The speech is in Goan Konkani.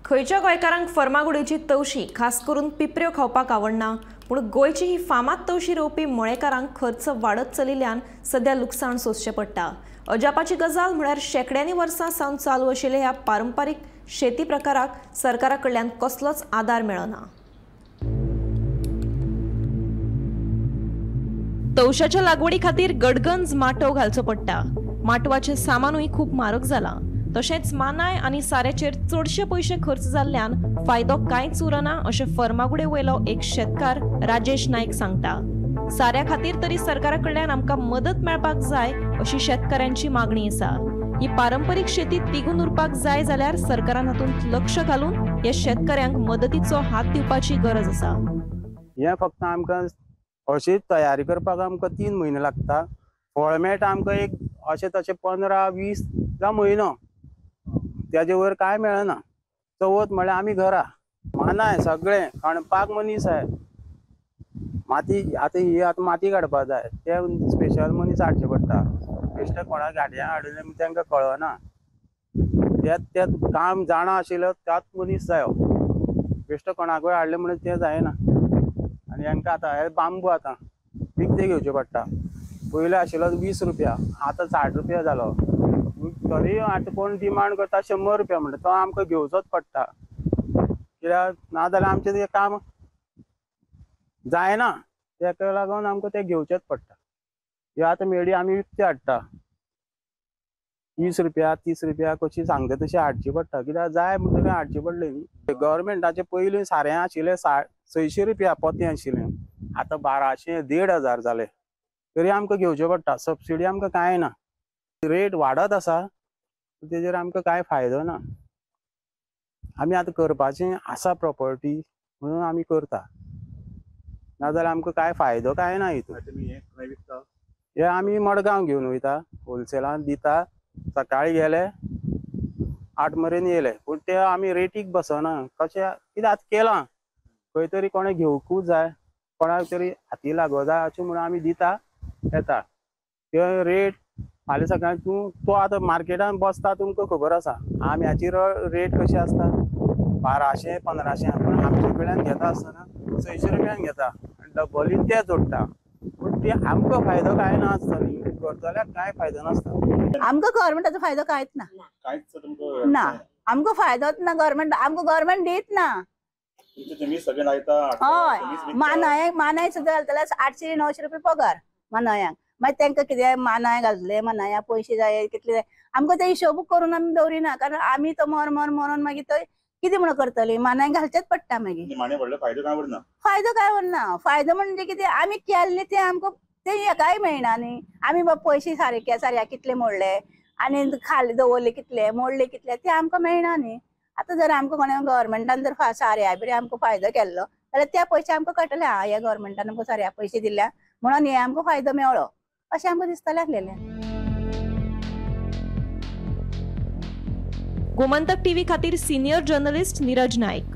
खंयच्या गोंयकारांक फर्मागुडयेची तवशी खास करून पिपऱ्यो खावपाक आवडना, पूण गोंयची ही फामाद तवशी रोवपी मळेकारांक खर्च वाडत चलिल्ल्यान सध्या लुकसाण सोंसचें पडटा. अजापाची गजाल म्हळ्यार शेंकड्यांनी वर्सां सावन चालू आशिल्ल्या ह्या पारंपारीक शेती प्रकाराक सरकारा कडल्यान कसलोच आदार मेळना. तवशाच्या लागवडी खातीर गडगंज माटव घालचो पडटा. माटवाचें सामानूय खूब म्हारग जालां. तशेंच मानाय आनी साऱ्याचेर चडशे पयशे खर्च जाल्ल्यान फायदो कांयच उरना अशें फर्मागुडे वयलो एक शेतकार राजेश नायक सांगता. साऱ्या खातीर तरी सरकारा कडल्यान आमकां मदत मेळपाक जाय अशी शेतकारांची मागणी आसा. ही पारंपरीक शेती तिगून उरपाक जाय जाल्यार सरकारान हातूंत लक्ष घालून ह्या शेतकऱ्यांक मदतीचो हात दिवपाची गरज आसा. हें फक्त आमकां अशी तयारी करपाक आमकां 3 म्हयने लागता. फळ मेळटा आमकां एक अशें तशें 15-20 जावं म्हयनो, त्याजे वयर कांय मेळना. चवथ म्हळ्यार आमी घरा मानाय सगळें खणपाक मनीस आहे, माती आतां ही आतां माती काडपाक जाय, ते स्पेशल मनीस हाडचे पडटा. बेश्टे कोणाक गाडयां हाडले तांकां कळना, त्यात काम जाणा आशिल्लो त्याच मनीस जायो, बेश्टे कोणाकूय हाडले म्हणून तें जायना. आनी हांकां आतां हे बांबू आतां विकते घेवचे पडटा. पयलीं आशिल्लो 20 रुपया, आतां 60 रुपया जालो. तरी आतां कोण डिमांड करता 100 रुपया म्हणटा, तो आमकां घेवचोच पडटा. कित्याक ना जाल्यार आमचें तें काम जायना, तेका लागून आमकां तें घेवचेंच पडटा. ह्यो आतां मेडी आमी विकते हाडटा 20 रुपया 30 रुपया कशी सांगता तशी हाडची पडटा. कित्याक जाय म्हणटकीर हाडची पडली न्ही. गव्हर्मेंटाचे पयलीं सारें आशिल्लें 600 रुपया पोतें आशिल्लें, आतां 1200 1500 जाले. तरी आमकां घेवचें पडटा. सबसिडी आमकां कांय ना. रेट वाडत आसा, तेजेर आमकां कांय फायदो ना. आमी आतां करपाचें आसा प्रॉपर्टी म्हणून आमी करता, नाजाल्यार आमकां कांय फायदो कांय ना हितून. हे आमी मडगांव घेवन वयता, होलसेलान दिता. सकाळी गेले 8 मेरेन येयले, पूण ते आमी रेटीक बसना. कशें कितें आतां केलां, खंय तरी कोणें घेवकूच जाय, कोणाक तरी हाती लागो जाय अशें म्हणून आमी दिता येता. ते रेट फाल्यां सकाळी तूं तो आतां मार्केटान बसता, तुमकां खबर आसा आम्याची रेट कशी आसता 1200 1500, पूण आमचे कडल्यान घेता आसतना 600 रुपयान घेता आनी डबलीन ते जोडटा. पूण ते आमकां फायदो कांय ना आसता न्ही, करतल्याक कांय फायदो नासता. आमकां गव्हर्मेंटाचो फायदो कांयच ना, ना आमकां फायदोच ना. गव्हर्मेंट आमकां गव्हर्मेंट दीत ना. हय, मानाय मानाय सुद्दां घालतले 800-900 रुपया पगार मानायांक. मागीर तांकां कितें मानाय घालतले, मानाया पयशे जाय कितले जाय, आमकां ते हिशोब करून आमी दवरिना. कारण आमी तो मर मर मरोन मागीर तो कितें म्हणून करतली, मानाय घालचेच पडटा. मागीर फायदो काय उरना. फायदो म्हणजे कितें, आमी केल्ले ते आमकां ते कांय मेळना न्ही. आमी बाबा पयशे सारके सारया कितले मोडले आनी खाली दवरले कितले, मोडले कितले, ते आमकां मेळना न्ही. आतां जर आमकां कोणें गव्हर्मेंटान जर साऱ्या बी आमकां फायदो केल्लो जाल्यार त्या पयशे आमकां कळटले, हा ह्या गव्हर्मेंटान आमकां साऱ्या पयशे दिल्या म्हणून हे आमकां फायदो मेळ्ळो अशें आमकां दिसतलें आसलेलें. गोमंतक टीव्ही खातीर सिनियर जर्नलिस्ट नीरज नायक.